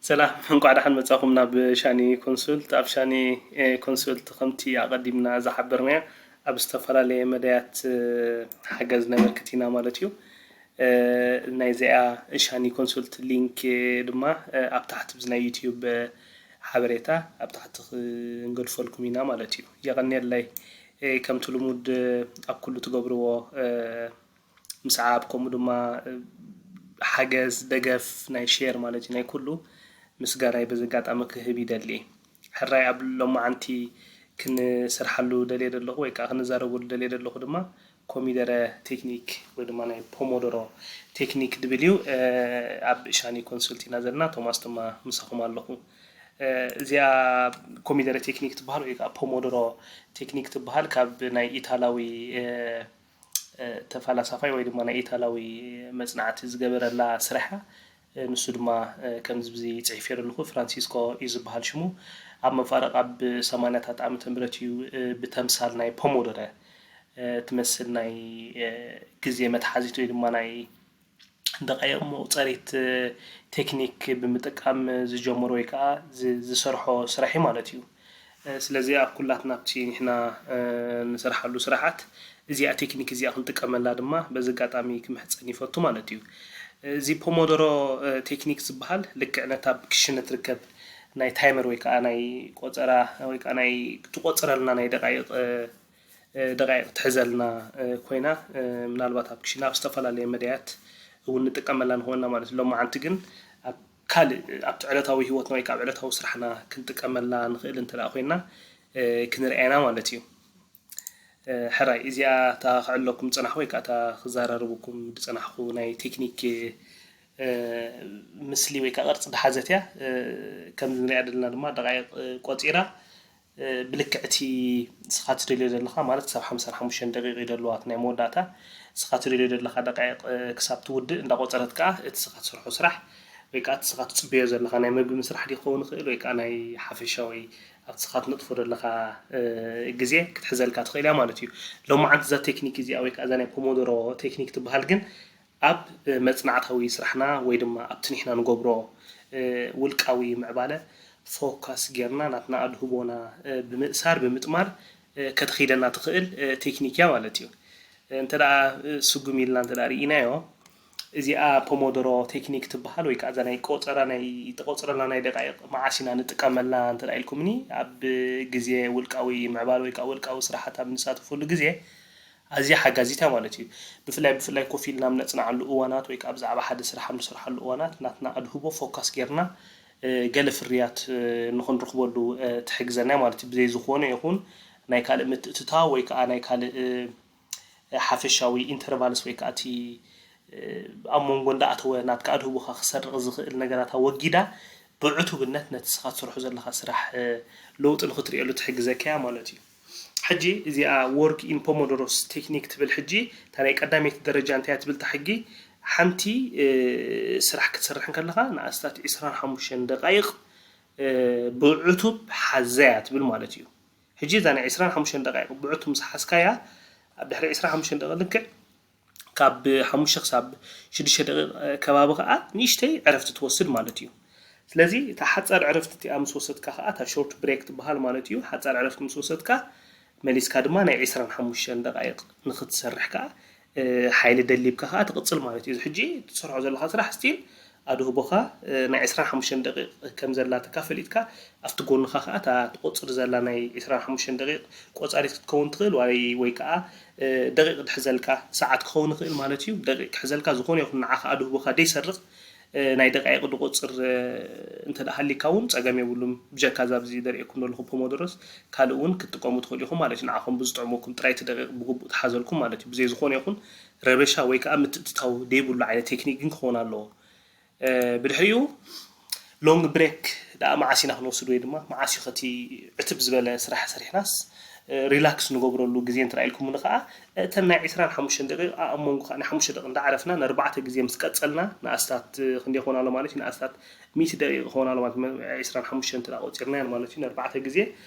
ሰላም፣ እንቋዕ ደሓን መጻኹም ናብ ሻኒ ኮንሱልት። ኣብ ሻኒ ኮንሱልት ከምቲ ኣቐዲምና ዝሓበርናዮ ኣብ ዝተፈላለየ መዳያት ሓገዝ ነበርክት ኢና ማለት እዩ። ናይዚኣ ሻኒ ኮንሱልት ሊንክ ድማ ኣብ ታሕቲ ብዚ ናይ ዩቲዩብ ሓበሬታ ኣብ ታሕቲ ክንገድፈልኩም ኢና ማለት እዩ። የቐንየለይ። ከምቲ ልሙድ ኣብ ኩሉ ትገብርዎ ምስዓብ፣ ከምኡ ድማ ሓገዝ፣ ደገፍ፣ ናይ ሼር ማለት እዩ፣ ናይ ኩሉ ምስጋናይ በዚ ኣጋጣሚ ክህብ ይደሊ። ሕራይ ኣብ ሎማዓንቲ ክንሰርሓሉ ደልየ ዘለኹ ወይ ከዓ ክንዛረበሉ ደልየ ዘለኹ ድማ ኮሚደረ ቴክኒክ ወይ ድማ ናይ ፖሞዶሮ ቴክኒክ ድብል እዩ። ኣብ ሻኒ ኮንሱልት ኢና ዘለና፣ ቶማስ ድማ ምሳኹም ኣለኹ። እዚኣ ኮሚደረ ቴክኒክ ትበሃል ወይ ከዓ ፖሞዶሮ ቴክኒክ ትበሃል ካብ ናይ ኢታላዊ ተፈላሳፋይ ወይ ድማ ናይ ኢታላዊ መጽናዕቲ ዝገበረላ ስራሕ እያ። ንሱ ድማ ከምዚ ብዚ ጽሒፈ ዘለኹ ፍራንሲስኮ እዩ ዝበሃል ሽሙ። ኣብ መፋርቕ ኣብ ሰማንያታት ዓመተ ምህረት እዩ ብተምሳል ናይ ፖሞዶረ ትመስል ናይ ግዜ መትሓዚት ወይ ድማ ናይ ደቃይቕ መቑጸሪት ቴክኒክ ብምጥቃም ዝጀመሮ ወይ ከዓ ዝሰርሖ ስራሕ እዩ ማለት እዩ። ስለዚ ኣብ ኩላትና ኣብቲ ንሕና ንሰርሓሉ ስራሓት እዚኣ ቴክኒክ እዚኣ ክንጥቀመላ ድማ በዚ ኣጋጣሚ ክምሕፀን ይፈቱ ማለት እዩ። እዚ ፖሞዶሮ ቴክኒክ ዝበሃል ልክዕ ነታ ኣብ ክሽነ ትርከብ ናይ ታይመር ወይ ከዓ ናይ ቆፀራ ወይ ከዓ ናይ ትቆፅረልና ናይ ደቃይቕ ደቃይቕ ትሕዘልና ኮይና ምናልባት ኣብ ክሽነ ኣብ ዝተፈላለየ መዳያት እውን ንጥቀመላ ንኾንና ማለት እዩ። ሎማዓንቲ ግን ኣብ ካልእ ኣብቲ ዕለታዊ ህይወትና ወይ ከዓ ኣብ ዕለታዊ ስራሕና ክንጥቀመላ ንኽእል እንተ ኮይና ክንርኣና ማለት እዩ። ሕራይ እዚኣ እታ ክዕለኩም ዝፀናሕኩ ወይ ከዓ እታ ክዘራረበኩም ዝፀናሕኩ ናይ ቴክኒክ ምስሊ ወይ ከዓ ቅርፂ ዝሓዘት እያ። ከምዚ ንሪኣ ዘለና ድማ ደቃይቕ ቆፂራ ብልክዕ እቲ ንስኻ ትደልዮ ዘለኻ ማለት ክሳብ ሓምሳን ሓሙሽተን ደቂቕ እዩ ዘለዋ እቲ ናይ መወዳእታ። ንስኻ ትደልዮ ዘለኻ ደቃይቕ ክሳብ ትውድእ እንዳቆፀረት ከዓ እቲ ንስኻ ትሰርሖ ስራሕ ወይ ከዓ እቲ ንስኻ ትፅበዮ ዘለኻ ናይ መግቢ ምስራሕ ድዩ ክኸውን ይኽእል ወይ ከዓ ናይ ሓፈሻዊ ኣብቲ ንስኻ ትነጥፎ ዘለኻ ግዜ ክትሕዘልካ ትኽእል እያ ማለት እዩ። ሎማዓንቲ እዛ ቴክኒክ እዚኣ ወይ ከዓ እዛ ናይ ፖሞዶሮ ቴክኒክ ትበሃል ግን ኣብ መጽናዕታዊ ስራሕና ወይ ድማ ኣብቲ ንሕና ንገብሮ ውልቃዊ ምዕባለ ፎካስ ጌርና ናትና ኣድህቦና ብምእሳር ብምጥማር ከተኺደና ትኽእል ቴክኒክ እያ ማለት እዩ። እንተ ደኣ ስጉም ኢልና እንተ ደኣ ርኢናዮ እዚኣ ፖሞዶሮ ቴክኒክ ትበሃል ወይ ከዓ እዛ ናይ ቆፀራ ናይ ተቆፅረላ ናይ ደቃይቕ መዓስ ኢና ንጥቀመላ እንተ ደኣ ኢልኩምኒ ኣብ ግዜ ውልቃዊ ምዕባለ ወይ ከዓ ውልቃዊ ስራሓት ኣብ ንሳተፈሉ ግዜ ኣዝያ ሓጋዚት እያ ማለት እዩ። ብፍላይ ብፍላይ ኮፍ ኢልና ኣብ ነጽንዓሉ እዋናት ወይ ከዓ ብዛዕባ ሓደ ስራሕ ኣብ ንሰርሓሉ እዋናት ናትና ኣድህቦ ፎካስ ጌርና ገለ ፍርያት ንኽንረኽበሉ ትሕግዘና ማለት እዩ። ብዘይ ዝኾነ ይኹን ናይ ካልእ ምትእትታው ወይ ከዓ ናይ ካልእ ሓፈሻዊ ኢንተርቫልስ ወይ ከዓ እቲ ኣብ መንጎ እንዳኣተወ ናትካ ኣድህቦኻ ክሰርቕ ዝኽእል ነገራት ኣወጊዳ ብዕቱብነት ነቲ ንስኻ ትሰርሖ ዘለኻ ስራሕ ለውጢ ንኽትርእየሉ ትሕግዘካ እያ ማለት እዩ። ሕጂ እዚኣ ወርክ ኢን ፖሞዶሮስ ቴክኒክ ትብል ሕጂ እታ ናይ ቀዳመይቲ ደረጃ እንታይ እያ ትብል እታ ሕጊ ሓንቲ ስራሕ ክትሰርሕ እንከለኻ ንኣስታት ዒስራን ሓሙሽተን ደቃይቕ ብዕቱብ ሓዘያ ትብል ማለት እዩ። ሕጂ እዛ ናይ ዒስራን ሓሙሽተን ደቃይቕ ብዕቱብ ምስ ሓዝካያ ኣብ ድሕሪ ዒስራን ሓሙሽተን ደቂቕ ልክዕ ካብ ሓሙሽተ ክሳብ ሽዱሽተ ደቂቕ ከባቢ ከዓ ንእሽተይ ዕረፍቲ ትወስድ ማለት እዩ። ስለዚ እታ ሓፃር ዕረፍቲ እቲኣ ምስ ወሰድካ ከዓ እታ ሾርት ብሬክ ትበሃል ማለት እዩ። ሓፃር ዕረፍቲ ምስ ወሰድካ መሊስካ ድማ ናይ ዒስራን ሓሙሽተን ደቃይቕ ንኽትሰርሕ ከዓ ሓይሊ ደሊብካ ከዓ ትቕፅል ማለት እዩ። እዚ ሕጂ ትሰርሖ ዘለካ ስራሕ ስቲል ኣድህቦኻ ናይ ዒስራን ሓሙሽተን ደቂቕ ከም ዘላትካ ፈሊጥካ ኣብቲ ጎንኻ ከዓ እታ ትቆፅር ዘላ ናይ ዒስራን ሓሙሽተን ደቂቕ ቆፃሪት ክትከውን ትኽእል ወይ ወይ ከዓ ደቂቕ ትሕዘልካ ሰዓት ክኸውን ይኽእል ማለት እዩ። ደቂቕ ክሕዘልካ ዝኾነ ይኹን ንዓኻ ኣድህቦኻ ደይሰርቕ ናይ ደቃይቕ ድቆፅር እንተ ደኣ ሃሊካ እውን ፀገም የብሉም። ብጀካ እዛ ኣብዚ ደርእየኩም ዘለኹ ፖሞዶሮስ ካልእ እውን ክትጥቀሙ ትኽእሉ ኢኹም ማለት እዩ። ንዓኹም ብዝጥዕመኩም ጥራይ እቲ ደቂቕ ብግቡእ ትሓዘልኩም ማለት እዩ። ብዘይ ዝኾነ ይኹን ረበሻ ወይ ከዓ ምትእትታው ደይብሉ ዓይነት ቴክኒክ ግን ክኸውን ኣለዎ። ብድሕሪኡ ሎንግ ብሬክ ደኣ መዓስ ኢና ክንወስድ ወይ ድማ መዓስ እዩ ከቲ ዕትብ ዝበለ ስራሕ ሰሪሕናስ ሪላክስ ንገብረሉ ግዜ እንተ ኢልኩምኒ ከዓ እተን ናይ ዕስራን ሓሙሽተን ደቂቕ ኣብ መንጎ ከዓ ናይ ሓሙሽተ ደቂቕ እንዳዓረፍና ንኣርባዕተ ግዜ ምስ ቀፀልና ንኣስታት ክንደይ ክኾን ኣሎ ማለት እዩ? ንኣስታት ሚእቲ ደቂቕ ክኾን ኣሎ ማለት እዩ። ዕስራን ሓሙሽተን እንተ ቆፂርናዮ ማለት እዩ። ንኣርባዕተ ግዜ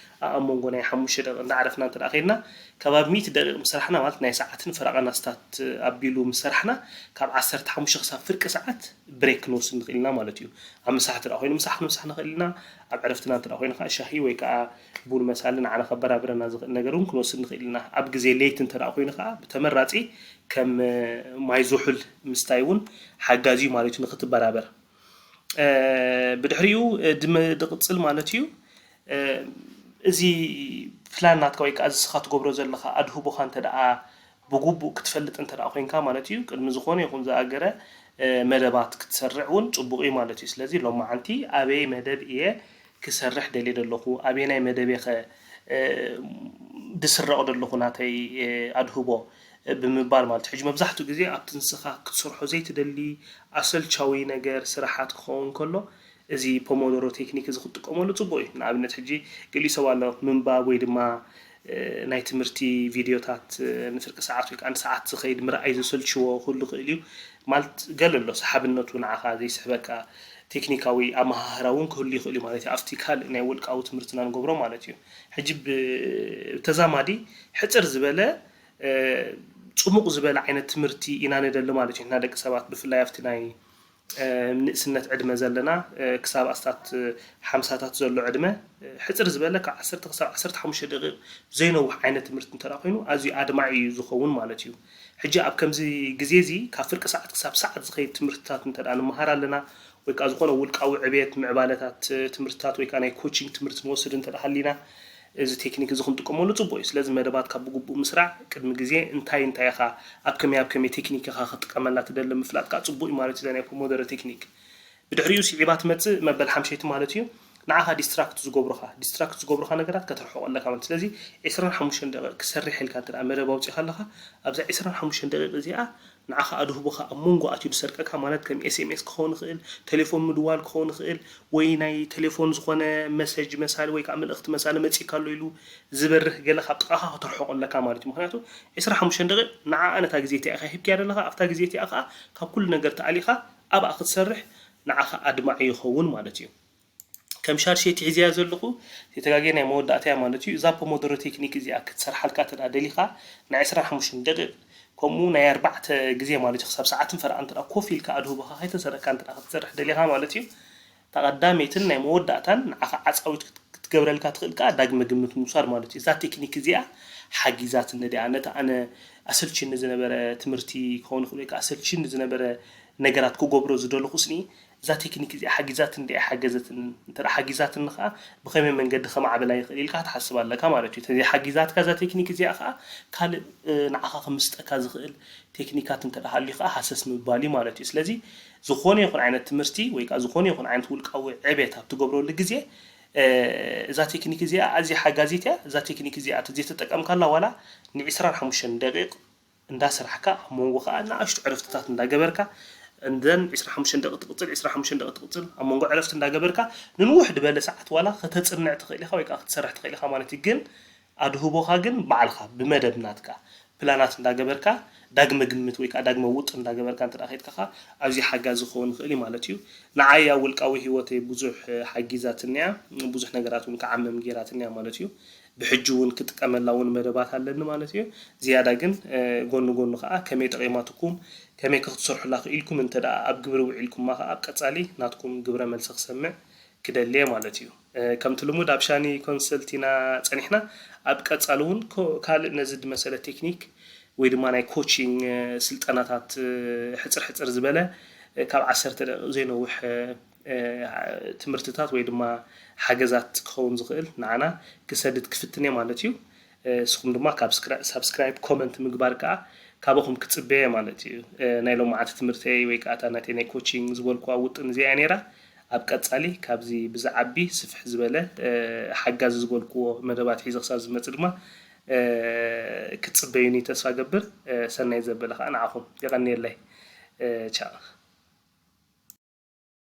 ኣብ መንጎ ናይ ሓሙሽተ ደቂቕ እንዳዓረፍና እንተ ከይድና ከባቢ ሚእቲ ደቂቕ ምስ ሰራሕና ማለት ናይ ሰዓትን ፈረቓን ኣስታት ኣቢሉ ምስ ሰራሕና ካብ ዓሰርተ ሓሙሽተ ክሳብ ፍርቂ ሰዓት ብሬክ ክንወስድ ንኽእል ኢና ማለት እዩ። ኣብ ምሳሕ እንተ ኮይኑ ምሳሕ ክንምሳሕ ንኽእል ኢና። ኣብ ዕረፍትና እንተ ኮይኑ ከዓ ሻሂ ወይ ከዓ ቡን መሳሊ ንዓና ከበራብረና ዝኽእል ነገር እውን ክንወስድ ንኽእል ኢና። ኣብ ግዜ ለይቲ እንተ ኮይኑ ከዓ ብተመራፂ ከም ማይ ዝሑል ምስታይ እውን ሓጋዚ እዩ ማለት እዩ ንክትበራበር። ብድሕሪኡ ድመ ድቕፅል ማለት እዩ። እዚ ፕላን ናትካ ወይ ከዓ እዚ ስኻ ትገብሮ ዘለኻ ኣድህቦኻ እንተ ደኣ ብግቡእ ክትፈልጥ እንተ ደኣ ኮይንካ ማለት እዩ፣ ቅድሚ ዝኾነ ይኹን ዝኣገረ መደባት ክትሰርዕ እውን ጽቡቕ እዩ ማለት እዩ። ስለዚ ሎማዓንቲ ኣበይ መደብ እየ ክሰርሕ ደልየ ዘለኹ፣ ኣበየናይ መደብ እየ ኸ ድስረቕ ዘለኹ ናተይ ኣድህቦ ብምባል ማለት እዩ። ሕጂ መብዛሕትኡ ግዜ ኣብቲ ንስኻ ክትሰርሖ ዘይትደሊ ኣሰልቻዊ ነገር ስራሓት ክኸውን ከሎ እዚ ፖሞዶሮ ቴክኒክ እዚ ክትጥቀመሉ ጽቡቕ እዩ። ንኣብነት ሕጂ ገሊኡ ሰብ ኣሎ ምንባብ ወይ ድማ ናይ ትምህርቲ ቪድዮታት ንፍርቂ ሰዓት ወይ ከዓ ንሰዓት ዝኸይድ ምርኣይ ዘሰልችዎ ክህሉ ይኽእል እዩ። ማለት ገለ ኣሎ ሰሓብነቱ ንዓኻ ዘይስሕበካ ቴክኒካዊ ኣመሃህራ እውን ክህሉ ይኽእል እዩ ማለት እዩ። ኣብቲ ካልእ ናይ ውልቃዊ ትምህርትና ንገብሮ ማለት እዩ። ሕጂ ብተዛማዲ ሕፅር ዝበለ ፅሙቕ ዝበለ ዓይነት ትምህርቲ ኢና ንደሊ ማለት እዩ። ንሕና ደቂ ሰባት ብፍላይ ኣብቲ ናይ ንእስነት ዕድመ ዘለና ክሳብ ኣስታት ሓምሳታት ዘሎ ዕድመ ሕፅር ዝበለ ካብ ዓሰርተ ክሳብ ዓሰርተ ሓሙሽተ ደቂቕ ዘይነውሕ ዓይነት ትምህርቲ እንተ ኮይኑ ኣዝዩ ኣድማዒ እዩ ዝኸውን ማለት እዩ። ሕጂ ኣብ ከምዚ ግዜ እዚ ካብ ፍርቂ ሰዓት ክሳብ ሰዓት ዝኸይድ ትምህርትታት እንተ ንምሃር ኣለና ወይ ከዓ ዝኾነ ውልቃዊ ዕብየት ምዕባለታት ትምህርትታት ወይ ከዓ ናይ ኮቺንግ ትምህርቲ ንወስድ እንተ ሃሊና እዚ ቴክኒክ እዚ ክንጥቀመሉ ጽቡቕ እዩ። ስለዚ መደባትካ ብግቡእ ምስራዕ፣ ቅድሚ ግዜ እንታይ እንታይ ኢኻ ኣብ ከመይ ኣብ ከመይ ቴክኒክ ኢኻ ክትጥቀመላ ትደሊ ምፍላጥካ ጽቡቕ እዩ ማለት እዩ። ናይ ፖሞዶሮ ቴክኒክ ብድሕሪኡ ስዒባ ትመጽእ መበል ሓምሸይቲ ማለት እዩ። ንዓኻ ዲስትራክት ዝገብሩኻ ዲስትራክት ዝገብሩኻ ነገራት ከተርሕቆ ኣለካ ማለት ስለዚ ዕስራን ሓሙሽተን ደቂቕ ክሰርሕ ኢልካ እንተ መደብ ኣውፂኻ ኣለኻ ኣብዛ ዕስራን ሓሙሽተን ደቂቕ እዚኣ ንዓኻ ኣድህቦኻ ኣብ መንጎ ኣትዩ ዝሰርቀካ ማለት ከም ኤስኤምኤስ ክኸውን ይኽእል፣ ቴሌፎን ምድዋል ክኸውን ይኽእል፣ ወይ ናይ ቴሌፎን ዝኾነ መሰጅ መሳሊ ወይ ከዓ መልእኽቲ መሳሊ መፂእካ ኣሎ ኢሉ ዝበርህ ገለ ካብ ጥቓኻ ከተርሕቆ ኣለካ ማለት እዩ። ምክንያቱ ዕስራ ሓሙሽተ ደቂቕ ንዓኣ ነታ ግዜ እቲኣ ኢኻ ሂብክያ ዘለኻ ኣብታ ግዜ እቲኣ ከዓ ካብ ኩሉ ነገር ተኣሊኻ ኣብኣ ክትሰርሕ ንዓኻ ኣድማዒ ይኸውን ማለት እዩ። ከም ሻርሸይቲ ሒዘያ ዘለኹ ዘይተጋግየ ናይ መወዳእታ እያ ማለት እዩ። እዛ ፖሞዶሮ ቴክኒክ እዚኣ ክትሰርሓልካ እንተ ደሊኻ ናይ ዕስራን ሓሙሽተን ደቂቕ ከምኡ ናይ ኣርባዕተ ግዜ ማለት እዩ ክሳብ ሰዓትን ፈረቓን እንተ ኮፍ ኢልካ ኣድህቦኻ ከይተሰረካ እንተ ክትሰርሕ ደሊኻ ማለት እዩ። እታ ቀዳመይትን ናይ መወዳእታን ንዓኻ ዓፃዊት ክትገብረልካ ትኽእል ከዓ ዳግመ ግምት ምውሳድ ማለት እዩ። እዛ ቴክኒክ እዚኣ ሓጊዛትኒ ድኣ ነቲ ኣነ ኣሰልችኒ ዝነበረ ትምህርቲ ክኸውን ይኽእል ወይ ከዓ ኣሰልችኒ ዝነበረ ነገራት ክገብሮ ዝደለኹ ስኒ እዛ ቴክኒክ እዚኣ ሓጊዛትን ድኣ ሓገዘትን እንተ ሓጊዛትኒ ከዓ ብኸመይ መንገዲ ከማዕብላ ይኽእል ኢልካ ክትሓስብ ኣለካ ማለት እዩ። ተዘይ ሓጊዛትካ እዛ ቴክኒክ እዚኣ ከዓ ካልእ ንዓኻ ክምስጠካ ዝኽእል ቴክኒካት እንተ ሃልዩ ከዓ ሃሰስ ምባል እዩ ማለት እዩ። ስለዚ ዝኾነ ይኹን ዓይነት ትምህርቲ ወይ ከዓ ዝኾነ ይኹን ዓይነት ውልቃዊ ዕቤት ኣብ ትገብረሉ ግዜ እዛ ቴክኒክ እዚኣ ኣዝያ ሓጋዚት እያ። እዛ ቴክኒክ እዚኣ ተዘይተጠቀምካላ ዋላ ን ዕስራን ሓሙሽተን ደቂቕ እንዳሰራሕካ ኣብ መንጎ ከዓ ንኣሽቱ ዕረፍትታት እንዳገበርካ እዘን ዕስራን ሓሙሽተን ደቂ ትቕፅል ዕስራን ሓሙሽተን ደቂ ትቕፅል ኣብ መንጎ ዕረፍቲ እንዳገበርካ ንንውሕ ዝበለ ሰዓት ዋላ ከተፅንዕ ትኽእል ኢኻ ወይ ከዓ ክትሰርሕ ትኽእል ኢኻ ማለት እዩ። ግን ኣድህቦኻ ግን ባዕልኻ ብመደብ ናትካ ፕላናት እንዳገበርካ ዳግመ ግምት ወይ ከዓ ዳግመ ውጥን እንዳገበርካ እንተ ከይድካ ከዓ ኣብዚ ሓጋዚ ክኸውን ይኽእል እዩ ማለት እዩ። ንዓይ ኣብ ውልቃዊ ህይወተይ ብዙሕ ሓጊዛትኒ እያ። ብዙሕ ነገራት እውን ክዓምም ገይራትኒ እያ ማለት እዩ። ብሕጂ እውን ክጥቀመላ እውን መደባት ኣለኒ ማለት እዩ። ዝያዳ ግን ጎኒ ጎኒ ከዓ ከመይ ጠቒማትኩም ከመይ ከ ክትሰርሑላ ክኢልኩም እንተ ደኣ ኣብ ግብሪ ውዒልኩማ ከዓ ኣብ ቀጻሊ ናትኩም ግብረ መልሲ ክሰምዕ ክደሊ እየ ማለት እዩ። ከምቲ ልሙድ ኣብ ሻኒ ኮንሰልት ኢና ጸኒሕና። ኣብ ቀጻሊ እውን ካልእ ነዚ ዝመሰለ ቴክኒክ ወይ ድማ ናይ ኮቺንግ ስልጠናታት ሕጽር ሕጽር ዝበለ ካብ ዓሰርተ ደቂቕ ዘይነውሕ ትምህርትታት ወይ ድማ ሓገዛት ክኸውን ዝኽእል ንዓና ክሰድድ ክፍትን እየ ማለት እዩ። ንስኹም ድማ ካብ ሳብስክራይብ ኮመንት ምግባር ከዓ ካባኹም ክፅበየ ማለት እዩ። ናይ ሎማዓንቲ ትምህርተይ ወይ ከዓ እታ ናተይ ናይ ኮቺንግ ዝበልኩዋ ውጥን እዚኣ ነይራ። ኣብ ቀፃሊ ካብዚ ብዝዓቢ ስፍሕ ዝበለ ሓጋዚ ዝበልኩዎ መደባት ሒዘ ክሳብ ዝመፅእ ድማ ክትፅበዩኒ ተስፋ ገብር። ሰናይ ዘበለ ከዓ ንዓኹም የቐንየለይ። ቻው።